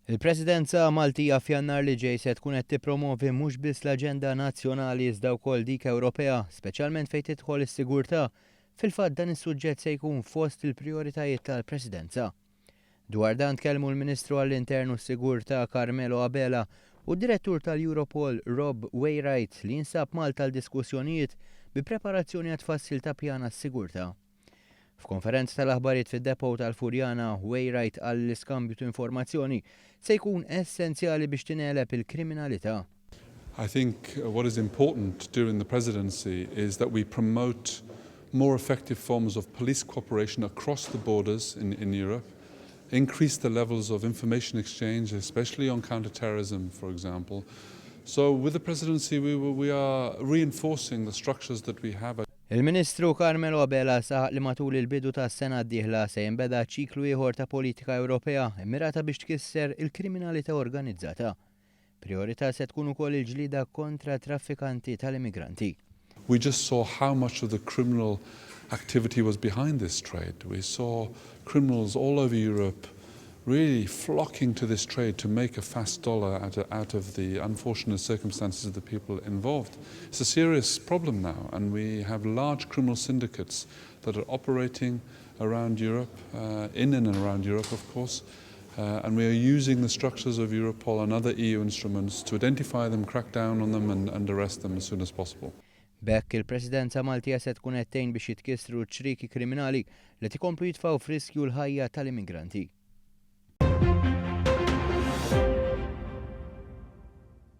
Il-Presidenza Maltija f'Jannar li ġej se tkun qed tippromovi mhux biss l-aġenda nazzjonali iżda wkoll dik Ewropea, speċjalment fejn tidħol is-sigurtà. Fil-fatt dan is-suġġett se jkun fost il-prijoritajiet tal-Presidenza. Dwar dan tkellmu l-Ministru għall-Intern u s-Sigurtà Carmelo Abela u d-Direttur tal-Europol Rob Wainwright li jinsab Malta għal diskussjonijiet bi preparazzjoni għat-tfassil ta' pjan għas-sigurtà. F'konferenza tal-aħbarijiet fid-depot tal-Furjana, Wainwright qal li l-iskambju ta' informazzjoni se jkun essenzjali biex tingħeleb il-kriminalità. I think what is important during the presidency is that we promote more effective forms of police cooperation across the borders in Europe, increase the levels of information exchange, especially on counterterrorism, for example. So with the presidency, we are reinforcing the structures that we have. Il-Ministru Carmelo Abela saħaq li matul il-bidu tas-sena d-dieħla se jinbeda ċiklu ieħor ta' politika Ewropea immirata biex tkisser il-kriminalità organizzata. Priorità se tkun ukoll il-ġlida kontra traffikanti tal-immigranti. We just saw how much of the criminal activity was behind this trade. We saw criminals all over Europe really flocking to this trade to make a fast dollar out of the unfortunate circumstances of the people involved. It's a serious problem now, and we have large criminal syndicates that are operating around Europe, in and around Europe, of course. And we are using the structures of Europol and other EU instruments to identify them, crack down on them, and arrest them as soon as possible. B'hekk il-Presidenza Maltija se tkun qed tgħin biex jitkissru ċrieki kriminali li tikomplu jitfgħu f'riskju l-ħajja tal-immigranti.